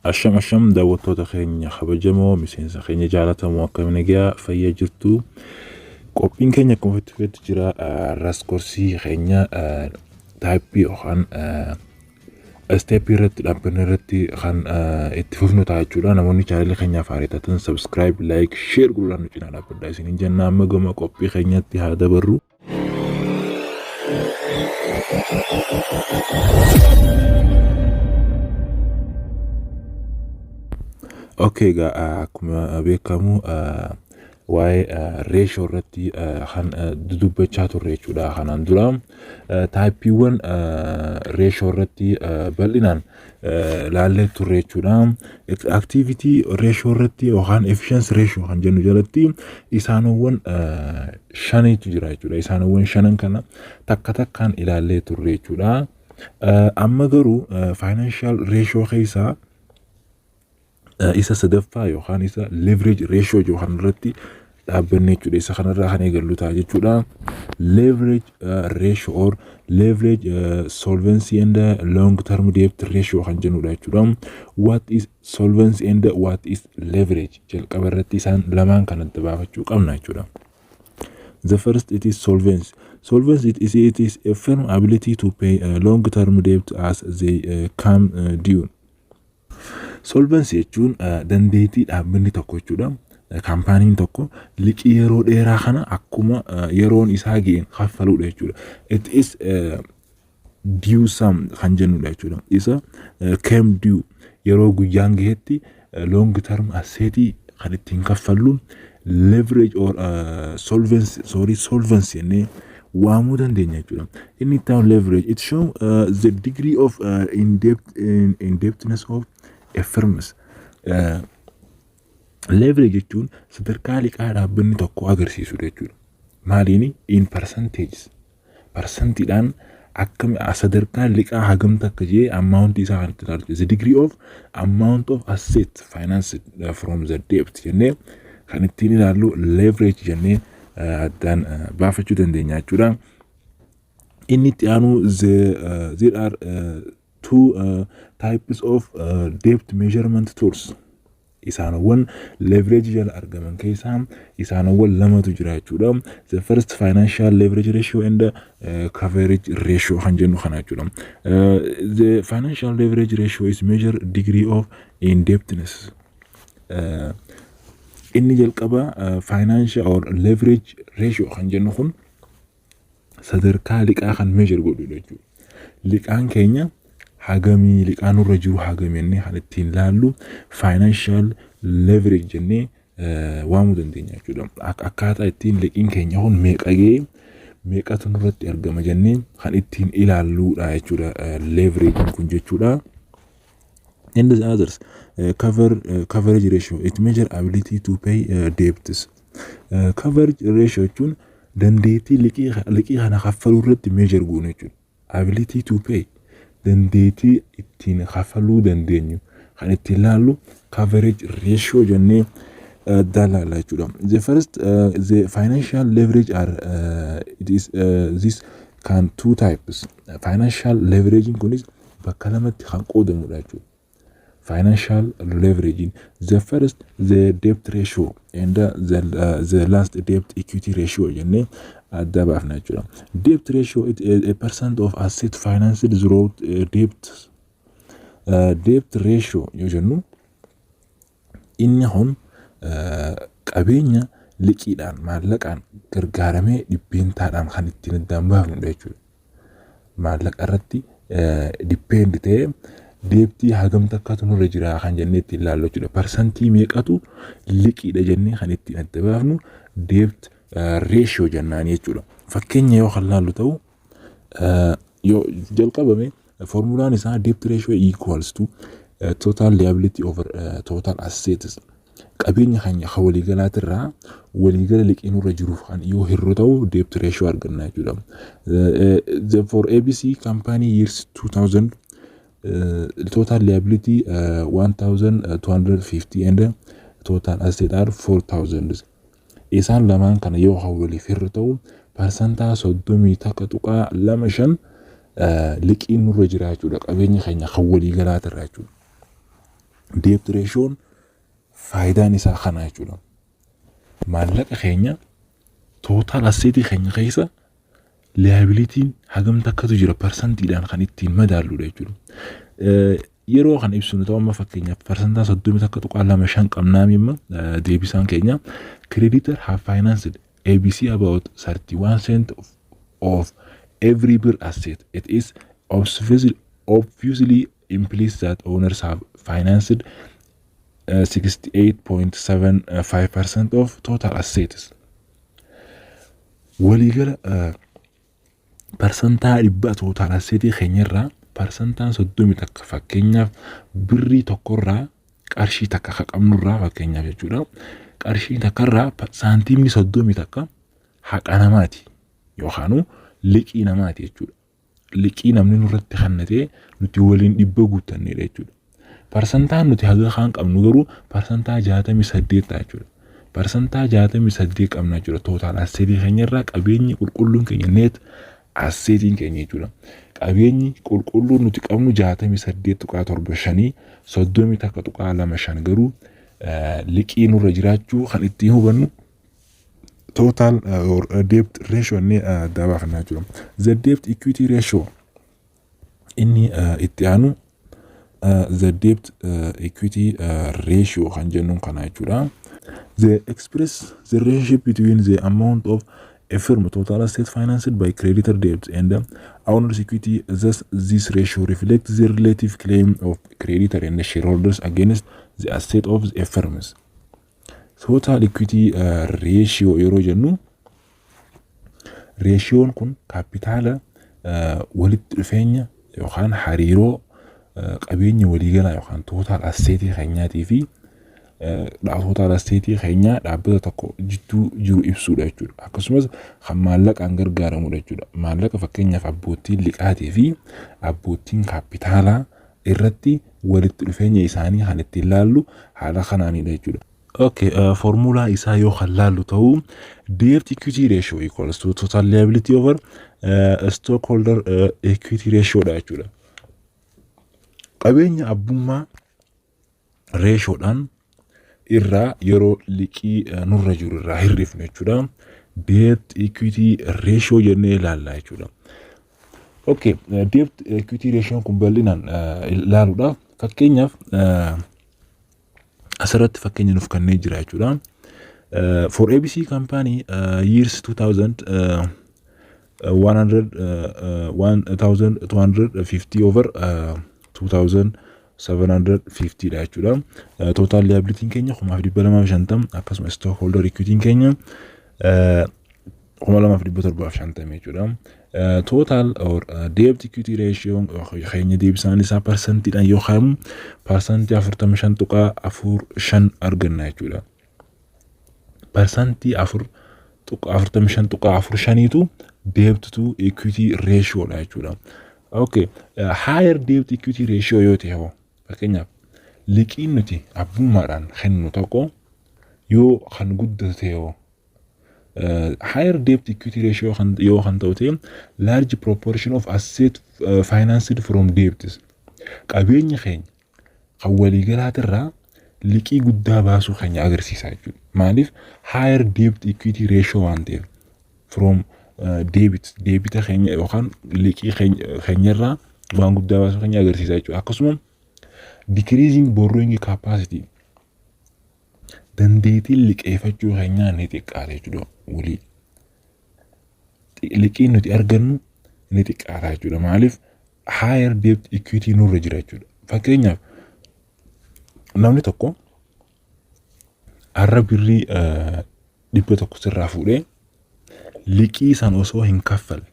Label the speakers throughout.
Speaker 1: Asham asham, daawwattoota keenya kabajamoo, miseensa keenya jaalatamoo, akkam nagaa fayyaa jirtu? Qophiin keenya akkuma itti fufetti jira. Ras koorsii keenya type yookaan step irratti dhaabbanne irratti kan itti fufnu ta'a jechuudha. Namoonni chaanalii keenyaaf haaraa taatan subscribe, like, share godhuudhaan nu cinaa dhaabbadhaa isiniin jenna. Amma gama qophii keenyatti haa dabarru. Okay, egaa akkuma beekamu waa'ee ratio irratti kan dudubbachaa turre jechuudha kanaan dura. Typeiiwwan ratio irratti bal'inaan laallee turre jechuudha. Activity ratio irratti yookaan efficiency ratio kan jennu jalatti isaanowwan shaniitu jira jechuudha. Isaanowwan shanan kana takka takkaan ilaallee turre jechuudha. Amma garuu financial ratio keessaa isa sadaffaa yookaan isa leverage ratio yookaan irratti dhaabbanne jechuudha. Isa kanarraa kan eegallu ta'a jechuudha. Leverage ratio or leverage solvency and long term debt ratio kan jennudha jechuudha. What is solvency and what is leverage? Jalqaba irratti isaan lamaan kan adda baafachuu qabna jechuudha. The first, it is solvency. Solvency, it is a firm ability to pay long term debt as they come due. Solvency jechuun dandeettii dhaabbanni tokko jechuudha. Kaampaaniin tokko liqii yeroo dheeraa kana akkuma yeroon isaa ga'een kaffaluudha jechuudha. It is due sum kan jennudha jechuudha. Isa came due, yeroo guyyaan gahetti long term assetii kan ittiin kaffallu leverage or solvency, sorry, solvency jennee waamuu dandeenya jechuudha. Inni itti aanu leverage. It show the degree of indebtedness of a firms. Leverage jechuun sadarkaa liqaa dhaabbanni tokko agarsiisudha jechuudha. Maaliini? In percentages. Parsantiidhaan akkam sadarkaa liqaa hagamta akka jee amount isaa kan itti ilaalu. The degree of amount of asset financed from the debt jennee kan ittiin ilaallu leverage jennee addaan baafachuu dandeenya jechuudha. Inni itti aanu, there are two types of debt measurement tools. Isaanowwan leverage jala argaman keessaa isaanowwan lamatu jira jechuudha. The first, financial leverage ratio and coverage ratio kan jennu kana jechuudha. The financial leverage ratio is measure degree of indebtedness. Inni jalqaba financial or leverage ratio kan jennu kun sadarkaa liqaa kan measure godhudha jechuudha. Liqaan keenya hagamii, liqaa nurra jiru hagamii jennee kan ittiin laallu financial leverage jennee waamuu dandeenya jechuudha. Akkaataa ittiin liqiin keenya kun meeqa ga'ee, meeqatu nurratti argama jennee kan ittiin ilaalluudha jechuudha leverage kun jechuudha. And the others, coverage ratio, it measure ability to pay debts. Coverage ratio jechuun dandeettii liqii kana kaffaluu irratti measure goonu jechuudha. Ability to pay, dandeettii ittiin kaffaluu dandeenyu kan ittiin laallu coverage ratio jennee addaan laalla jechuudha. The first, the financial leverage are it is this can two types. Financial leverage kunis bakka lamatti kan qoodamudha jechuudha. Financial leveraging, the first, the debt ratio and the last, debt equity ratio jennee adda baafna jechuudha. Debt ratio, it is a percent of asset financed through debt. Debt ratio yoo jennu, inni kun qabeenya liqiidhaan maallaqaan gargaaramee dhibbeentaadhaan kan ittiin addaan baafnudha jechuudha. Maallaqa irratti depend ta'ee debtii hagam takkatu nurra jira kan jennee ittiin ilaallu jechuudha. Parsantii meeqatu liqiidha jennee kan ittiin adda baafnu debt ratio jennaan jechuudha. Fakkeenya yoo kan laallu ta'u, yoo jalqabame, formulaan isaa debt ratio equals to total liability over total assets. Qabeenya keenya kan waliigalaatirraa waliigala liqii nurra jiruuf kan yoo hirru ta'u debt ratio arganna jechuudha. For ABC company years 2000, total liability 1250 and total asset are 4000. Isaan lamaan kana yoo kan waliif hirru ta'u, parsantaa 31.25 liqiin nurra jira jechuudha, qabeenya keenya kan waliigalaatirraa jechuudha. Debt ratioon faayidaan isaa kana jechuudha. Maallaqa keenya, total assetii keenya keessa liabilityn hagam takkatu jira parsantiidhaan kan ittiin madaalludha jechuudha. Yeroo kana ibsinu ta'u, amma fakkeenyaaf parsantaa 31.25 qabnaa. Amma deebisaan keenya creditor have financed ABC about 31 cent of every birr asset. It is obviously implies that owners have financed 68.75% of total assets. Waliigala parsantaa 100 total assetii keenyarraa parsantaan 31, fakkeenyaaf birrii tokkorraa qarshii 1 ka qabnurraa, fakkeenyaaf jechuudha. Qarshii takkarraa saantiimni 31 haqa namaati yookaanuu liqii namaati jechuudha. Liqii namni nurratti kennatee nuti waliin 100 guuttannedha jechuudha. Parsantaan nuti haga kaan qabnu garuu parsantaa 68 ta'a jechuudha. Parsantaa 68 qabna jechuudha. Total assetii keenyarraa qabeenyi qulqulluun keenya, net assetiin keenya jechuudha. Qabeenyi qulqulluun nuti qabnu 68.75, 31.25 garuu liqii nurra jiraachuu kan ittiin hubannu total debt ratio inni adda baafannaa jechuudha. The debt equity ratio inni itti aanu the debt equity ratio kan jennuun kana jechuudha. The express the relationship between the amount of a firm total asset financed by creditor debt and the owner's equity. Thus, this ratio reflects the relative claim of creditor and the shareholders against the asset of the firms. Total equity ratio yeroo jennu, ratioon kun kaapitaala walitti dhufeenya yookaan hariiroo qabeenya waliigalaa yookaan total assetii keenyaatii fi total assetii keenyaa dhaabbata tokko jidduu jiru ibsuudha jechuudha. Akkasumas kan maallaqaan gargaaramudha jechuudha. Maallaqa fakkeenyaaf abbootiin liqaatii fi abbootiin kaapitaalaa irratti walitti dhufeenya isaanii kan ittiin laallu haala kanaanidha jechuudha. Okay, formulaa isaa yoo kan laallu ta'u, debt equity ratio equals to total liability over stockholder equity ratio dha jechuudha. Qabeenya abbummaa ratiodhaan irraa yeroo liqii nurra jiru irraa hir'ifnu jechuudha. Debt equity ratio jennee ilaalla jechuudha. Okay, debt equity ratio kun bal'inaan ilaaluudhaaf fakkeenyaaf asirratti fakkeenya nuuf kennee jira jechuudha. For ABC company years 2000 100 1250 over 2750 dha jechuudha. Total liability keenya 2,250, akkasuma stockholder equity keenya 2,750 jechuudha. Total or debt equity ratio keenya deebisaan isaa parsantiidhaan yoo kaayamu 45.45% arganna jechuudha. 45.45%tu debt to equity ratio dha jechuudha. Okay, higher debt equity ratio yoo ta'e hoo, fakkeenyaaf liqiin nuti abbummaadhaan kennu tokko yoo kan guddatu ta'e hoo, higher debt equity ratio kan yoo kan ta'u ta'e, large proportion of asset financed from debts, qabeenya keenya kan waliigalaatirraa liqii guddaa baasuu keenya agarsiisa jechuudha. Maaliif? Higher debt equity ratio waan ta'eef, from debit debita keenya yookaan liqii keenyarraa waan guddaa baasuu keenya agarsiisa jechuudha. Akkasuma decreasing borrowing capacity, dandeettiin liqeeffachuu keenyaa ni xiqqaata jechuudha walii. Liqiin nuti argannu ni xiqqaata jechuudha. Maaliif? Higher debt equity nurra jira jechuudha. Fakkeenyaaf namni tokko har'a birrii 100 sirraa fuudhee liqii san osoo hin kaffalle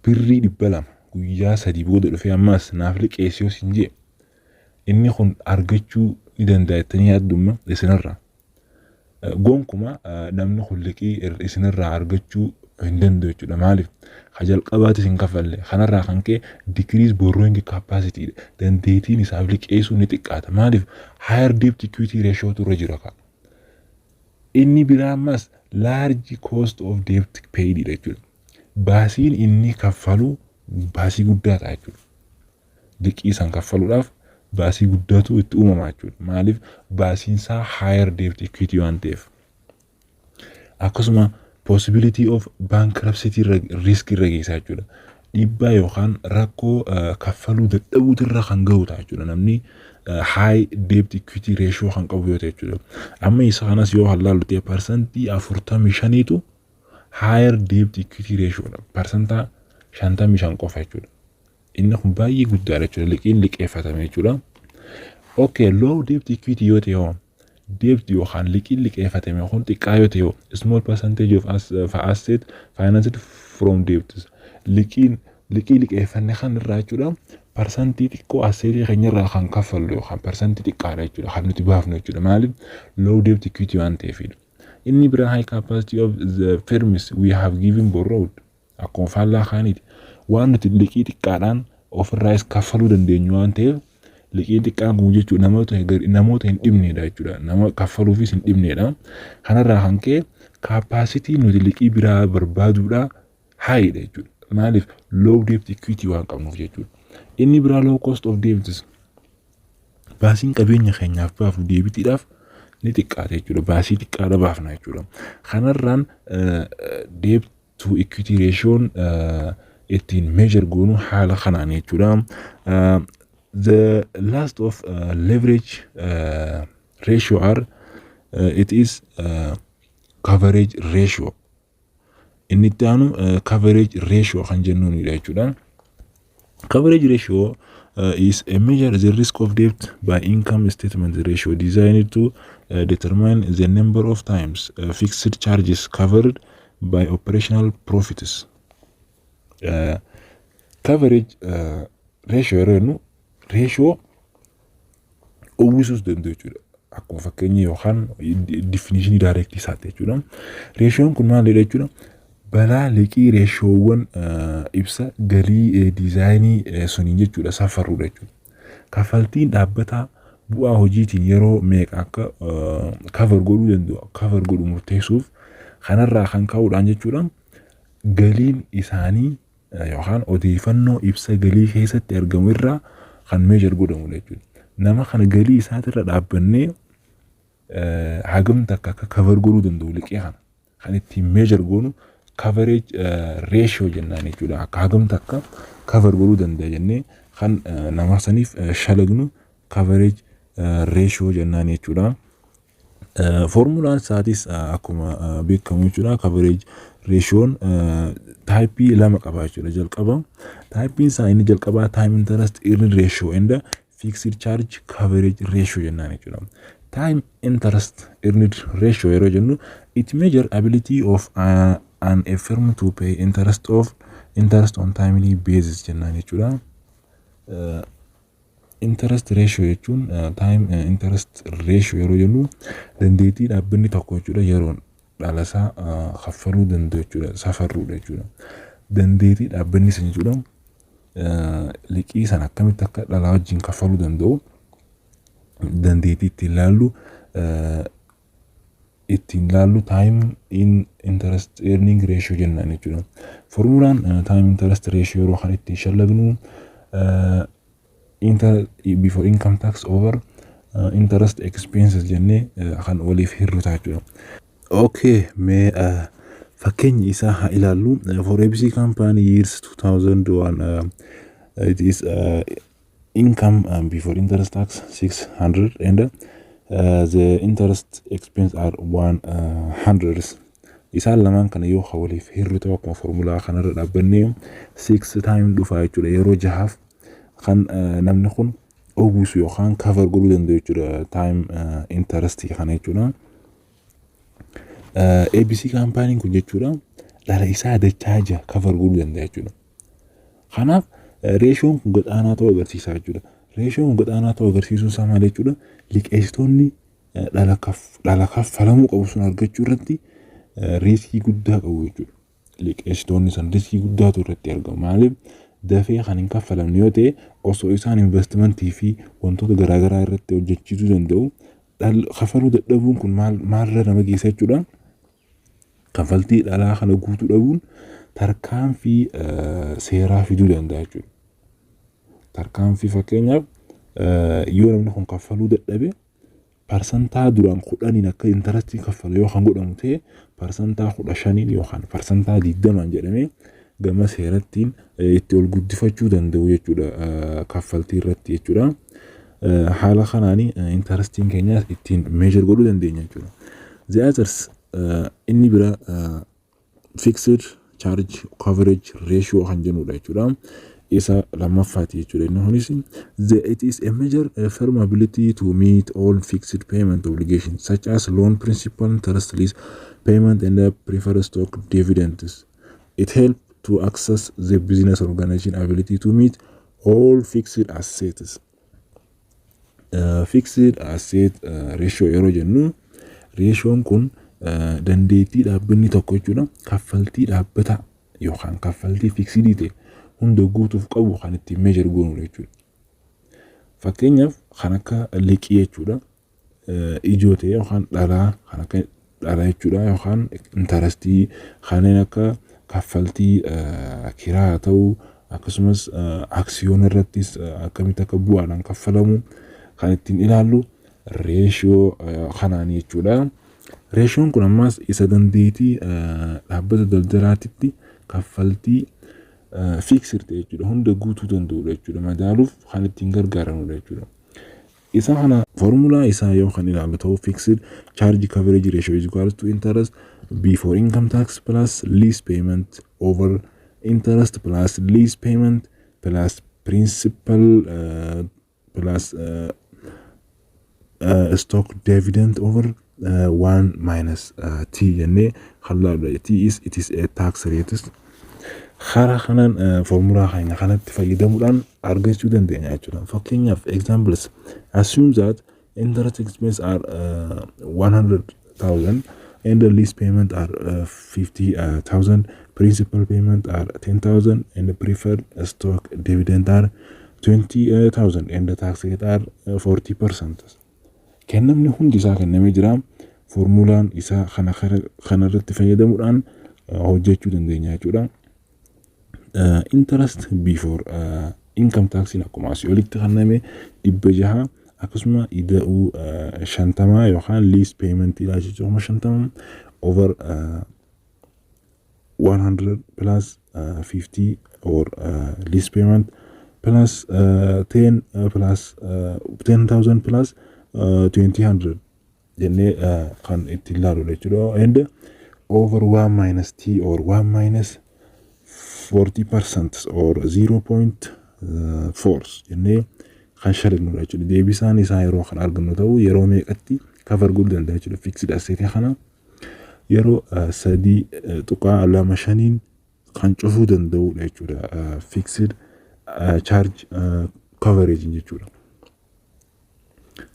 Speaker 1: birrii 200 guyyaa 3 booda dhufee ammas naaf liqeessi yoo siin jee, inni kun argachuu ni danda'a jettanii yaaddumma isinirraa? Gonkumaa namni kun liqii isinirraa argachuu hin danda'u jechuudha. Maaliif? Ka jalqabaatis hin kaffalle. Kanarraa kan ka'e decrease borrowing capacity, dandeettiin isaaf liqeessuu ni xiqqaata. Maaliif? Higher debt equity ratio irra jira ka. Inni biraa ammas large cost of debt paid dha jechuudha. Baasiin inni kaffalu baasii guddaa ta'a jechuudha. Liqii san kaffaluudhaaf Baasii guddaatu itti uumama jechuudha. Maaliif? Baasiin isaa higher debt equity waan ta'eef. Akkasuma possibility of bankruptcy risk irra geessa jechuudha. Dhiibbaa yookaan rakkoo kaffaluu dadhabuutu irra kan gahu ta'a jechuudha. Namni high debt equity ratio kan qabu yoo ta'e jechuudha. Amma isa kanas yoo ilaallu ta'e, 45%tu higher debt equity ratio dha. 55% qofa jechuudha. Inni kun baay'ee guddaadha jechuudha. Liqiin liqeeffatame jechuudha. Okay, low debt equity yoo ta'e hoo, debt yookaan liqiin liqeeffatame kun xiqqaa yoo ta'e hoo, small percentage of asset financed from debts, liqiin liqii liqeeffanne kan irraa jechuudha. Parsantii xiqqoo assetii keenya irraa kan kaffallu yookaan parsantii xiqqaadha jechuudha kan nuti baafnu jechuudha. Maaliif? Low debt equity waan ta'eefidha. Inni biraa high capacity of the firms we have given borrowed, akkuma faallaa kaaniiti. Waan nuti liqii xiqqaadhaan ofirraas kaffaluu dandeenyu waan ta'eef, liqiin xiqqaan kun jechuudha namoota hin dhibneedha jechuudha. Nama kaffaluufis hin dhibneedha. Kanarraa kan ka'e capacity nuti liqii biraa barbaaduudha highdha jechuudha. Maaliif? Low debt equity waan qabnuuf jechuudha. Inni biraa low cost of debts, baasiin qabeenya keenyaaf baafnu debtiidhaaf ni xiqqaata jechuudha. Baasii xiqqaadha baafna jechuudha. Kanarraan debt to equity ratioon ittiin measure goonu haala kanaan jechuudha. The last of leverage ratio are it is coverage ratio. Inni itti aanu coverage ratio kan jennuunidha jechuudha. Coverage ratio is a measure the risk of debt by income statement ratio designed to determine the number of times fixed charges covered by operational profits. Coverage ratio yeroo jennu, ratio uwwisuus danda'u jechuudha. Akkuma fakkeenya yookaan definitionii directii isaati jechuudha. Ratioon kun maalidha jechuudha? Balaa liqii ratiowwan ibsa galii designii suniin jechuudha safarruudha jechuudha. Kaffaltiin dhaabbataa bu'aa hojiitiin yeroo meeqa akka cover godhuu danda'u, cover godhu murteessuuf, kanarraa kan ka'uudhaan jechuudha, galiin isaanii yookaan odeeffannoo ibsa galii keessatti argamu irraa kan measure godhamudha jechuudha. Nama kana galii isaatirra dhaabbannee hagam takka akka cover godhuu danda'u liqii kana kan ittiin measure goonu coverage ratio jennaan jechuudha. Akka hagam takka cover godhuu danda'a jennee kan nama saniif shalagnu coverage ratio jennaan jechuudha. Formulaan isaatis akkuma beekamu jechuudha. Coverage ratioon typeii lama qaba jechuudha. Jalqaba typeiin isaa inni jalqabaa time interest earned ratio and fixed charge coverage ratio jennaan jechuudha. Time interest earned ratio yeroo jennu, it measure ability of an a firm to pay interest of interest on timely basis jennaan jechuudha. Interest ratio jechuun, time interest ratio yeroo jennu, dandeettii dhaabbanni tokko jechuudha yeroon dhalasaa kaffaluu danda'u jechuudha, safarruudha jechuudha. Dandeettii dhaabbanni sun jechuudha liqii sana akkamitti akka dhalaa wajjin kaffaluu danda'u dandeettii ittiin ilaallu time in interest earning ratio jennaan jechuudha. Formulaan time interest ratio yeroo kan ittiin shallagnu before income tax over interest expenses jennee kan waliif hirru ta'a jechuudha. Okay, mee fakkeenya isaa haa ilaallu. For ABC company years 2001, it is income before interest tax 600 and the interest expense are 100. Isaan lamaan kana yoo waliif hirru ta'u, akkuma formulaa kanarra dhaabbannee, 6 time dhufa jechuudha. Yeroo jahaaf kan namni kun uwwisu yookaan cover godhuu danda'u jechuudha time interest kana jechuudha. ABC companyn kun jechuudha dhala isaa dachaa jaha cover godhuu danda'a jechuudha. Kanaaf ratioon kun gad-aanaa ta'uu agarsiisa jechuudha. Ratioon kun gad-aanaa ta'uu agarsiisuun isaa maal jechuudha? Liqeessitoonni dhala kaffalamuu qabu sun argachuu irratti riskii guddaa qabu jechuudha. Liqeessitoonni san riskii guddaatu irratti argamu. Maaliif? Dafee kan hin kaffalamne yoo ta'e, osoo isaan investmentii fi wantoota garaagaraa irratti hojjechiisuu danda'u, kaffaluu dadhabuun kun maalirra nama geessa jechuudha? Kaffaltii dhalaa kana guutuu dhabuun tarkaanfii seeraa fiduu danda'a jechuudha. Tarkaanfii fakkeenyaaf Yoo namni kun kaffaluu dadhabe, parsantaa duraan 10n akka interestii kaffalu yoo kan godhamu ta'e, parsantaa 15n yookaan parsantaa 20n jedhamee gama seerattiin itti ol guddifachuu danda'u jechuudha, kaffaltii irratti jechuudha. Haala kanaan interestiin keenya ittiin measure godhuu dandeenya jechuudha. The others, inni bira fixed charge coverage ratio kan jennudha jechuudha. Isa lammaffaati jechuudha. Inni kunis it is a measure a firm ability to meet all fixed payment obligations such as loan principal, interest, lease payment and the preferred stock dividends. It help to assess the business organization ability to meet all fixed assets. Fixed asset ratio yeroo jennu, ratioon kun dandeettii dhaabbanni tokko jechuudha kaffaltii dhaabbata yookaan kaffaltii fixedii ta'e hunda guutuuf qabu kan ittiin measure goonudha jechuudha. Fakkeenyaaf kan akka liqii jechuudha, ijoo ta'e yookaan dhalaa, kan akka dhalaa jechuudha, yookaan interestii, kanneen akka kaffaltii kiraa haa ta'u, akkasumas aksiyoona irrattis akkamitti akka bu'aadhaan kaffalamu kan ittiin ilaallu ratio kanaan jechuudha. Ratioon kun ammas isa dandeettii dhaabbata daldalaatitti kaffaltii fixed ta'e jechuudha hunda guutuu danda'udha jechuudha, madaaluuf kan ittiin gargaaramudha jechuudha. Isa kana formulaa isaa yoo kan ilaallu ta'u, fixed charge coverage ratio is equal to interest before income tax plus lease payment over interest plus lease payment plus principal plus stock dividend over 1 minus t jennee kan ilaallu. T is, it is a tax rate. Karaa kanaan formulaa keenya kanatti fayyadamuudhaan argachuu dandeenya jechuudha. Fakkeenyaaf, examples: assume that interest expense are 100,000 and the lease payment are 50,000, principal payment are 10,000 and the preferred stock dividend are 20,000 and the tax rate are 40%. Kennamni hundi isaa kennamee jira. Formulaan isaa kana kanarratti fayyadamuudhaan hojjechuu dandeenya jechuudha. Interest before income tax akkuma asii olitti kenname 600, akkasuma ida'uu 50 yookaan lease payment jechuudha, 50,000 over 100 plus 50 or lease payment plus 10 plus 10,000 plus 2000 jennee kan ittiin ilaaludha jechuudha. And over 1 minus t or 1 minus 40% or 0.4 jennee kan shalagnudha jechuudha. Deebisaan isaa yeroo kan argannu ta'u, yeroo meeqatti cover godhuu danda'a jechuudha. Fixed asset kana yeroo 3.25n kan cufuu danda'udha jechuudha. Fixed charge coverage jechuudha.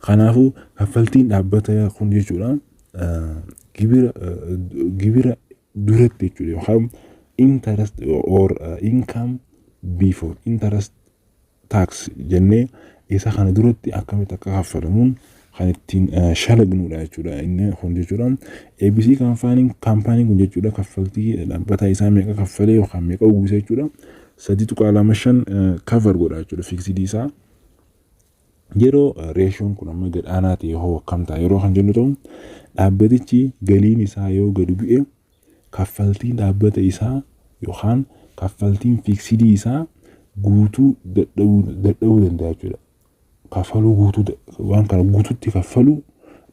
Speaker 1: Kanaafuu kaffaltiin dhaabbata kun jechuudha gibira duratti jechuudha yookaan interest or income before interest tax jennee isa kana duratti akkamitti akka kaffalamuun kan ittiin shalagnudha jechuudha inni kun jechuudha. ABC kaampaaniin kun jechuudha kaffaltii dhaabbata isaa meeqa kaffalee yookaan meeqa uwwisa jechuudha? 3.25 cover godha jechuudha fixedii isaa. Yeroo ratioon kun amma gad aanaa ta'e hoo akkam ta'a yeroo kan jennu ta'u, dhaabbatichi galiin isaa yoo gadi bu'e, kaffaltiin dhaabbata isaa yookaan kaffaltiin fixedii isaa guutuu dadhabuu danda'a jechuudha. Kaffaluu guutuu, waan kana guutuutti kaffaluu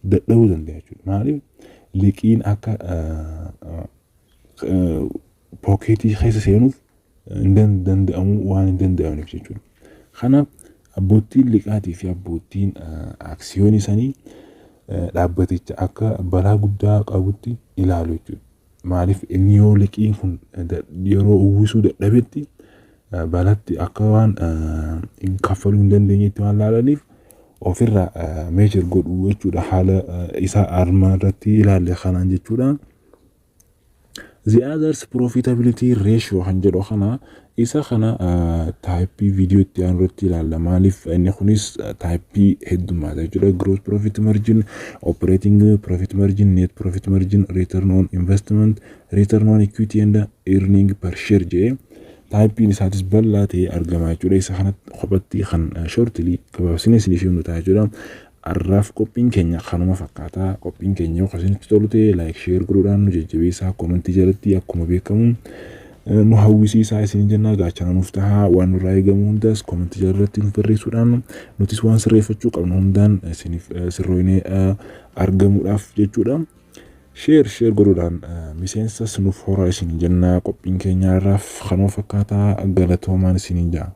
Speaker 1: dadhabuu danda'a jechuudha. Maaliif? Liqiin akka pocketii keessa seenuuf hin danda'amu waan hin danda'amneef jechuudha. Kanaaf abbootiin liqaatii fi abbootiin aksiyoonii sanii dhaabbaticha akka balaa guddaa qabutti ilaalu jechuudha. Maaliif? Inni yoo liqiin kun yeroo uwwisuu dadhabetti balatti akka waan kaffaluu hin dandeenyetti waan ilaalaniif ofirraa measure godhu jechuudha, haala isaa armaan irratti ilaalle kanaan jechuudha. The others, profitability ratio kan jedhu kana, isa kana typeii viidiyoo itti aanu irratti ilaalla. Maaliif? Inni kunis typeii heddummaata jechuudha. Gross profit margin, operating profit margin, net profit margin, return on investment, return on equity and earning per share jedhee Typeiin isaatis bal'aa ta'ee argama jechuudha. Isa kanatti kophatti kan shortly gabaabsinee isiniif himnu ta'a jechuudha. Har'aaf qophiin keenya kanuma fakkaataa. Qophiin keenya yoo isinitti tolu ta'e, like, share godhuudhaan nu jajjabeessaa. Commentii jalatti akkuma beekamu nu hawwisiisaa isin jennaa. Gaachana nuuf tahaa. Waan nurraa eegamu hundas commentii jalatti nuuf barreessuudhaan nutis waan sirreeffachuu qabnu hundaan isiniif sirrooynee argamuudhaaf jechuudha. Share share godhuudhaan miseensas nuuf horaa isin jennaa. Qophiin keenya har'aaf kanuma fakkaataa. Galatoomaan isiniin ja'a.